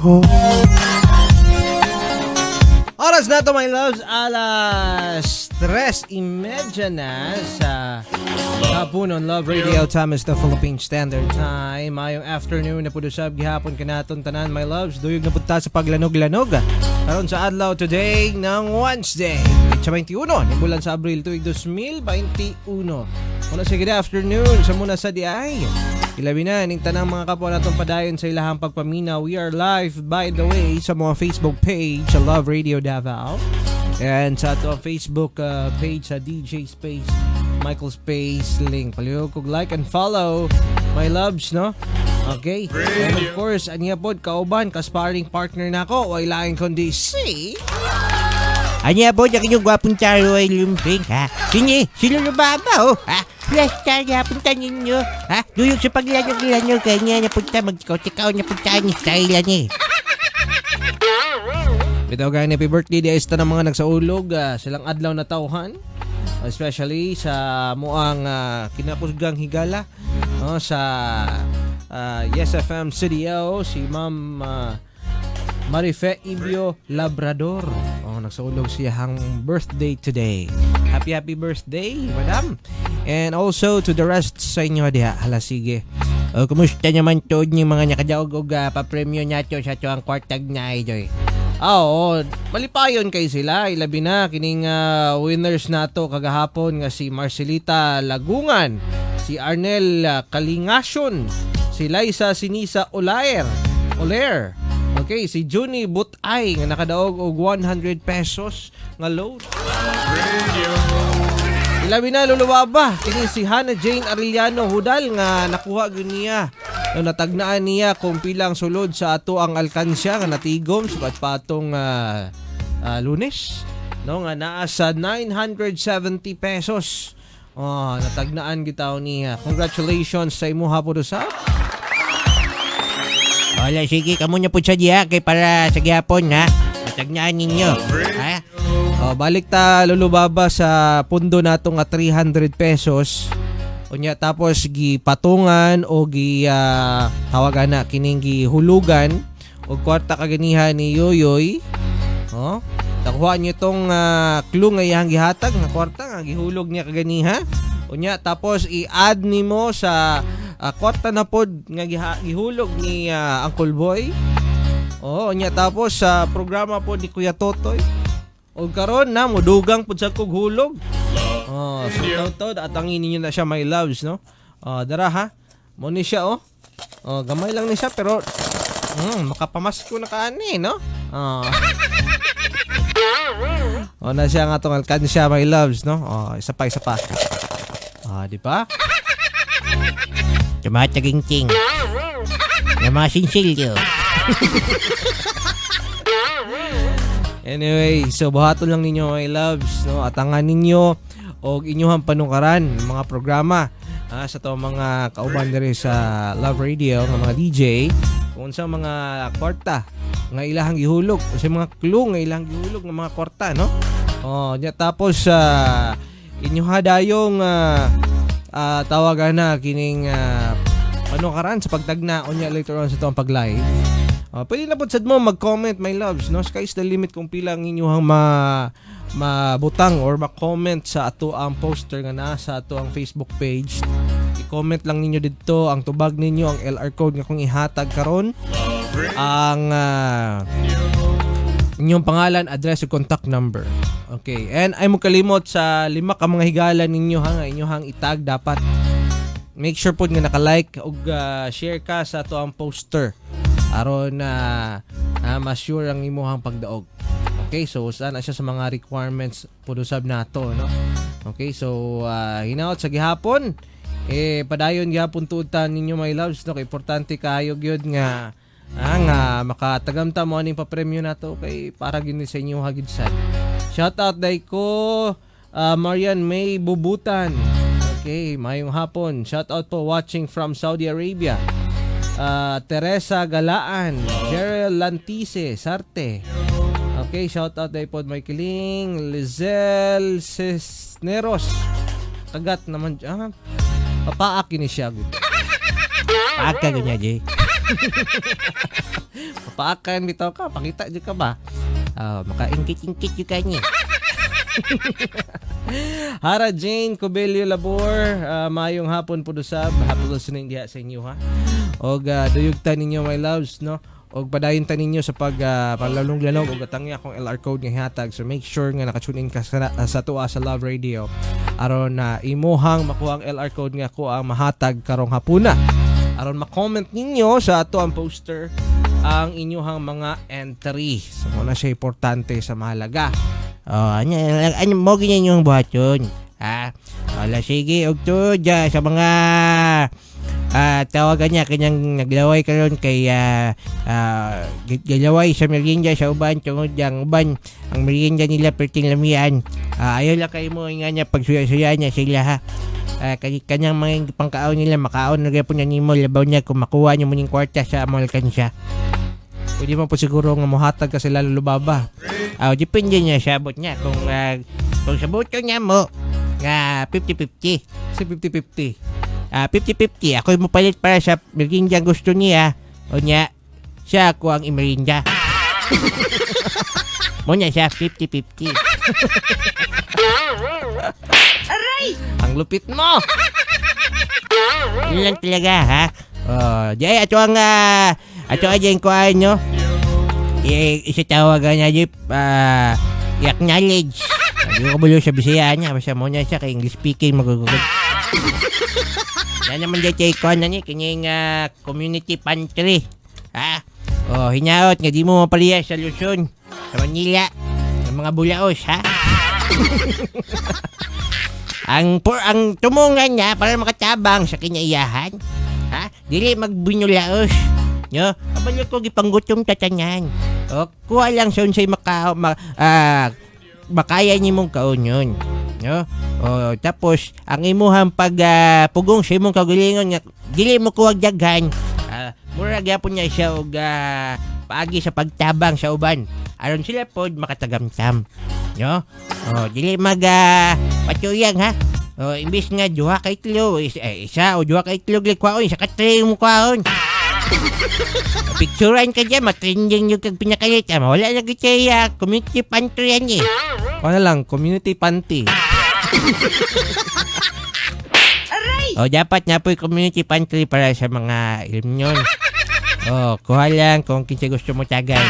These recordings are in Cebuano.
Ko. Oras na to, my loves, alas 3:30 na sa Kapunon Love Radio. Time is the Philippine Standard Time. Mayong afternoon na pud usab gihapon kanaton tanan, my loves. Duyog na pud ta sa paglanog-lanog karon sa adlaw today ng Wednesday, petsa 21 ni bulan sa Abril, tuig 2021. Una sa good afternoon sa muna sa diay. Ilabi na ning tanang mga kapwa natong padayon sa ilahang pagpaminaw. We are live, by the way, sa mga Facebook page sa Love Radio Davao and sa ato ang Facebook page sa DJ Space Michael Space Link. Palihog kog like and follow, my loves, no? Okay. And of course, anya pod kauban, ka-sparring partner nako, way lain kundi si Anya po, ang inyong gwapong taro ay lumping, ha? Sige, si Lolo Baba, oh, ha? Fiesta, gihapon ta ninyo, ha? Duyog sa paglanog-lanog, kanya na punta, magtikaw-tikaw na punta ni style ni. Bitaw gani, happy birthday di sa ng mga nagsaulog silang adlaw na tawhan, especially sa muang kinakusgang higala, no, sa Yes FM Studio, si Ma'am Marife Ibio Labrador. Oh, nagsaulog siya hang birthday today. Happy, happy birthday, madam. And also to the rest sa inyo diha. Hala, sige. O, kumusta naman tuod ni mga nakadaog og papremyo nato sa tuang kwartag na idol? Ah, oo, malipayon kay sila, ilabi na kining winners nato kagahapon nga si Marcelita Lagungan, si Arnel Kalingasyon, si Liza Sinisa Olaer, Oler. Okay, si Juni Butay nga nakadaog og 100 pesos nga load. Ilabi na, Lolo Baba, kini si Hannah Jane Arellano Hudal nga nakuha gyud niya, no, natagnaan niya kung pilang sulod sa ato ang alkansya nga natigom sukat patong Lunes, no, nga naa sa 970 pesos. Oh, natagnaan gitaw niya. Congratulations sa imuha po sa. Wala, sige, kamo na po sa diha kay para sa gihapon, ha? Matagnaan ninyo, ha? Oh, balik ta, Lolo Baba, sa pundo nato nga 300 pesos. Unya tapos gipatungan o gi tawagan na kining gihulugan og kwarta kaganiha ni Yoyoy. Oh, nakuha niyo tong clue nga iyang gihatag nga kwarta nga gihulog niya kaganiha. Unya tapos i-add nimo sa kwarta na pod nga gihulog ni Uncle Boy. Oh, unya tapos sa programa pod ni Kuya Totoy. O karon na mudugang pud sa kog hulog. Oh, so taw atangin ninyo na siya, my loves, no? Oh, dara ha. Mo ni siya, oh. Oh, gamay lang ni siya pero makapamasko na kaani, no? Oh. Oh, na siya nga tong alkansya, my loves, no? Oh, isa pa, isa pa. Ah, di ba? Tumatagingting. Ng mga sinsilyo. Anyway, so buhaton lang ninyo, my loves, no? Atangan ninyo og inyuhang panungkaran mga programa sa to mga kauban diri sa Love Radio nga mga DJ kung unsa mga kwarta nga ilahang gihulog, unsa mga clue nga ilahang gihulog nga mga kwarta, no? Oh, nya tapos sa inyuha dayong tawagan na kining panukaran sa pagtagna unya later on sa itong pag-live. Pwede na po sad mo mag-comment, my loves, no? Sky's the limit kung pila ang inyuhang mabutang or ma-comment sa ato ang poster nga naa sa ato ang Facebook page. I-comment lang ninyo didto ang tubag ninyo, ang LR code nga kung ihatag karon, ang inyong pangalan, address ug contact number. Okay. And ay mo kalimot sa lima ka mga higala ninyo ha nga inyong itag dapat. Make sure pod nga naka-like ug share ka sa ato ang poster aron na mas sure ang imuhang pagdaog. Okay, so sana siya sa mga requirements pud usab nato, no? Okay, so hinaot sa gihapon eh padayon gihapon tuod ta ninyo, my loves, no, kay importante kayo gyud nga nga makatagamta mo aning papremyo nato kay para gyud ni sa inyo hagid sad. Shout out dai ko Marian May Bubutan. Okay, mayong hapon. Shout out po, watching from Saudi Arabia. Teresa Galaan, Gerald Lantise, Sarte. Okay, shout out dai pod Michaeling, Lizelle Cisneros. Kagat naman, papaak ni siya. Paak ka ganyan, Jay. Paakan bitaw ka, pakita jud ka ba? Oh, makaingkit-ingkit jud ka niya. Hara Jane Cobello Labor, maayong hapon po usab. Happy listening diha sa inyo ha. Og duyog ta ninyo, my loves, no. Og padayon ta ninyo sa pag paglalong-lalong og atangya akong LR code nga hatag. So make sure nga naka-tune in ka sa tuwa sa Love Radio aron na imuhang makuha ang LR code nga ako ang mahatag karong hapuna. Aron ma-comment ninyo sa ato ang poster ang inyuhang mga entry. So mao na siya importante sa mahalaga. Oh, ano, ano mo ganyan yung buhaton? Ha? Wala, sige, og to sa mga tawagan niya kanyang naglaway karon kay galaway sa merienda sa uban tungod ang uban ang merienda nila perting lamian. Ayaw lang kayo mo nga niya pagsuya-suya niya sila ha. Kanyang mga pangkaon nila makaon na gyapon na nimo labaw niya kung makuha niyo mo ning kwarta sa mall kansiya. Pwede man po siguro nga mohatag ka sila lubaba. Depende niya sa abot niya kung sa buto niya mo nga 50-50. Kasi 50-50. 50-50. Ako mo palit para sa merienda gusto niya. O niya, siya ako ang imerinda. Mo niya siya 50-50. Ang lupit mo! Yun lang talaga ha. Oh, di ay ato ang ato ay ko ay no. Isa tawagan niya jeep i-acknowledge. Hindi ko kabulo sa Bisaya niya. Basta mo niya siya kay English speaking magugugod. Yan naman di kay kuan na ni kining community pantry. Ha? Oh, hinaot nga di mo mapaliya sa Luzon, sa Manila, sa mga bulaos ha. Ang por ang tumungan niya para makatabang sa kinaiyahan. Ha? Dili magbinulaos. No? Kabalo ko gipanggutom tatanyan. O, kuha lang sa unsay makaya nimong kaon yun. No? O, tapos ang imuhang pag pugong sa imong kaugalingon nga dili mo kuwag daghan, mura gyapon niya siya og paagi sa pagtabang sa uban aron sila pod makatagamtam. No? O, dili mag patuyang ha. O, imbis nga duha ka itlog, isa o duha ka itlog lang kwaon, isa ka tray mo kwaon. Picturean ka dyan, matrending yung kag pinakalit. Wala na gyud siya, community pantry yan eh. O na lang, community panty. O, dapat na po yung community pantry para sa mga ilim yun. O, kuha lang kung kinsa gusto mo tagay.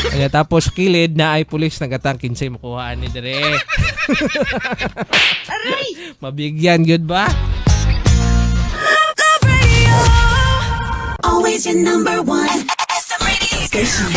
Kaya tapos kilid na ay pulis nagatang kinsay makuhaan ni dire. Mabigyan gyud ba? Love Radio. Always your number one. SM Radio Station.